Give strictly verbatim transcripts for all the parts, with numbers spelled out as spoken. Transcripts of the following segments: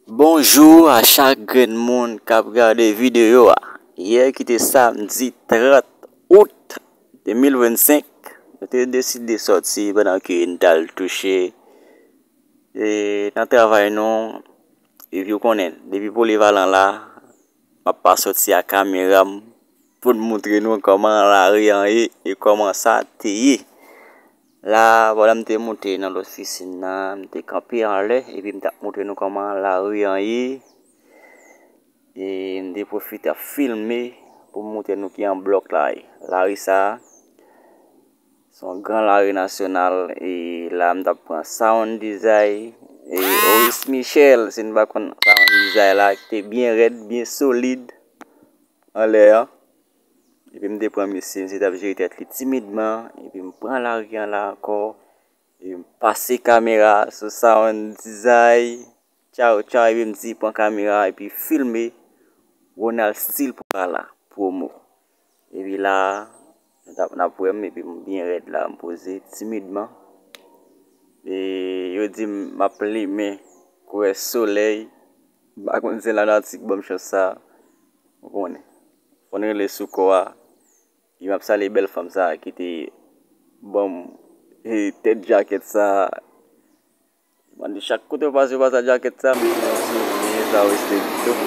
Bonjou a chak grenn moun k ap gade videyo a. Yè ki te samdi trant out de mil vennsenk, nou te deside sòti pandan ke n t al touche, e, nan travay nou. Epi w konnen, depi Polivalan la, m ap pa sòti ak kamera m pou m montre nou kòman lari an ye e kòman sa te ye. La, pandan m te moute nan lòt ofisin nan, m te kanpe anlè, epi m t ap montre nou kòman lari an ye. E m te pwofite ap filme pou m montre nou kijan blòk la ye. Lari sa a, se yon gran lari nasyonal, e la m t ap pran Sound Design, e Oris Michel, si n pa konn Sound Design la, ki te byen rèd, byen solid anlè a. Epi m te pran misye, misye t ap jere tèt li timidman, epi m pran lari an la ankò, epi m pase kamera sou Sound Design, tchaw, tchaw, epi m di, "Pran kamera, epi filme Ronald Style Pwala, pwomo." Epi la, n ap, n ap wè m, epi m byen rèd la, m poze timidman. E yo di m, m ap limen koulè solèy. M pa konn se lanati k ban m chans sa. Ou konnen. Fò n rele sou kò a. E m ap salye bèl fanm sa a ki te ban m, e, tèt jakèt sa a. Mande chak kote w pase, w pase ak jakèt sa, m di yon souvni, sa reste tou.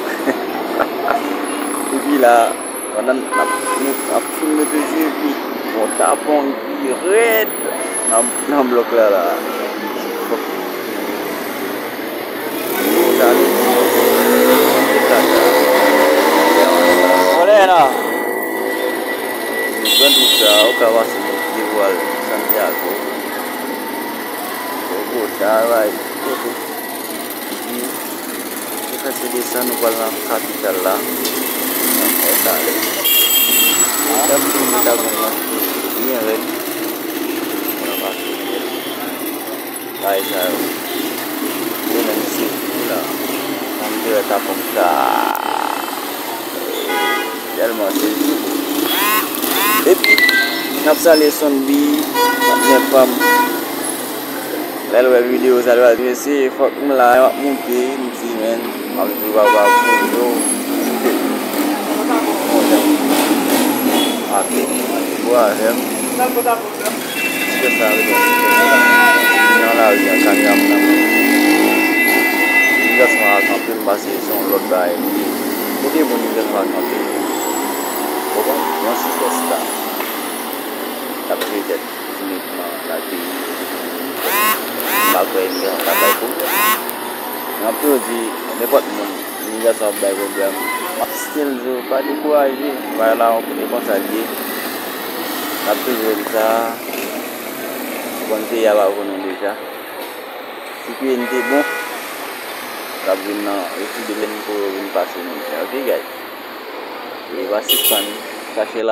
Epi la, pandan n ap, n ap filme toujou, epi yon tapon ki rèd nan, nan blòk la, la. Fòk. Sa, sa, sa. Solèy la. Gran wout sa, ou ka pase nan pye pou al Santiago. Gwo travay, kote. Epi, nou fè se desann, nou pral nan kapital la. Nan Pòtalè. Dam ki mwen ta konn nan byen rèd. Nan pase byen. Bagay sa yo. Yo menm se fou la. Mwen te wè ta konn sa. Tèlman se fou. Epi, n ap salye Sonbi, patnè pa m. Lè l wè videyo sa, l va di, "Mesye, fòk m la, m ap moute," m di, "Men, m ap di papa pou yo." Bon, jan. Ake, ake, bò avè m. Ti kè sa, wi, bon, ti kè sa. Nan lari a, kamera m nan men. Nèg sa a kanpe, m pase se yon lòt bagay li ye. Kote moun nèg sa a kanpe? Ou konprann? Yon sipèsta. L ap jere tèt timidman, l ap jere tèt timidman. M pa kwè nèg sa a bay pwoblèm. N ap toujou di, nenpòt moun, nèg sa a ap bay pwoblèm. M ap still di w, pa dekouraje. Bagay la, e konsa l ye. N ap toujou di sa. Ou konn peyi a pa pou nou deja. Si pye n te bon, l ap vin nan, yo tou de menm pou yo vin pase nou deja. Ok, guys? E pa sispann chache la.